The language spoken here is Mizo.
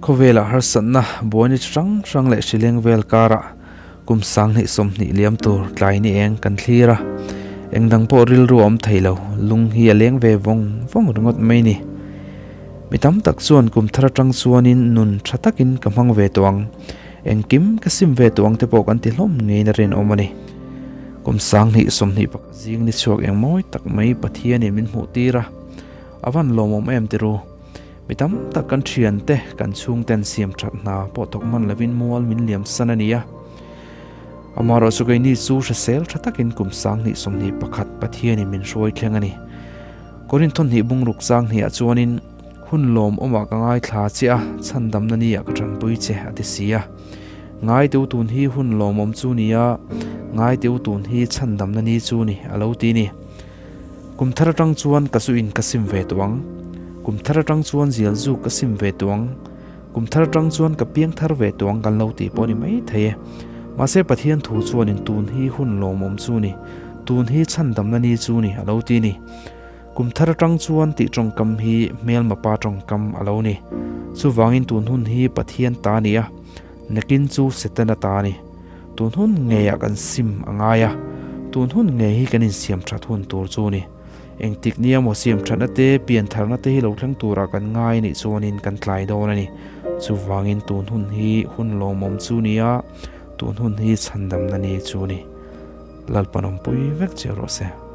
Khawvelah harsatna buaina chi hrang hrang leh hrileng vel karah kum 2020 liam tur tlai ni eng kan thlir a, eng dang pawh rilru a awm thei lo, lung hi a leng ve vawng vawng ringawt mai ni. Mi tam tak chuan kum thar atang chuanin nun tha takin ka hmang ve tawh ang, engkim ka sim ve tawh ang te pawh kan ti hlawm ngeiin a rinawm a ni. Kum 2020 pakhat zing ni chhuak eng mawi tak mai Pathianin min hmuh tir a, a van lawmawm em ti ru. Mi tam tak kan thiante, kan chhungten siam that hna pawh thawk hman lovin mual min liam san a ni a. Amaherawhchu keini chu hrisel tha takin kum 2021 Pathianin min hruai thleng a ni. Korinthon hnih bungruk chang hniah chuanin, Hun lawm awmah ka ngaithla che a, chhandamna ni ah ka tanpui che, a ti si a. Ngai teu tun hi hun lawmawm chu ni a, ngai teu tun hi chhandamna ni chu ni, a lo ti ni. Kum thar atang chuan ka zu in ka sim ve tawh ang. Kum thar atang chuan zial zu ka sim ve tawh ang. Kum thar atang chuan ka piang thar ve tawh ang kan lo tih pawh a ni mai thei e. Mahse Pathian thu chuanin tun hi hun lawmawm chu ni, tun hi chhandamna ni chu ni a lo ti ni. Kum thar atang chuan tih tawngkam hi hmelma pa tawngkam a lo ni. Chuvangin tun hun hi Pathian ta a ni a, nakin chu Setana ta a ni. Tun hun ngeiah kan sim a ngai a, tun hun ngei hi kan insiam that hun tur chu a ni. Engtik nia maw siam thatna te, pian tharna te hi lo thleng turah kan ngai anih chuanin kan tlai dawn a ni. Chuvangin tun hun hi hun lawmawm chu ni a, tun hun hi chhandamna ni chu a ni. Lalpan awmpui vek che rawh se.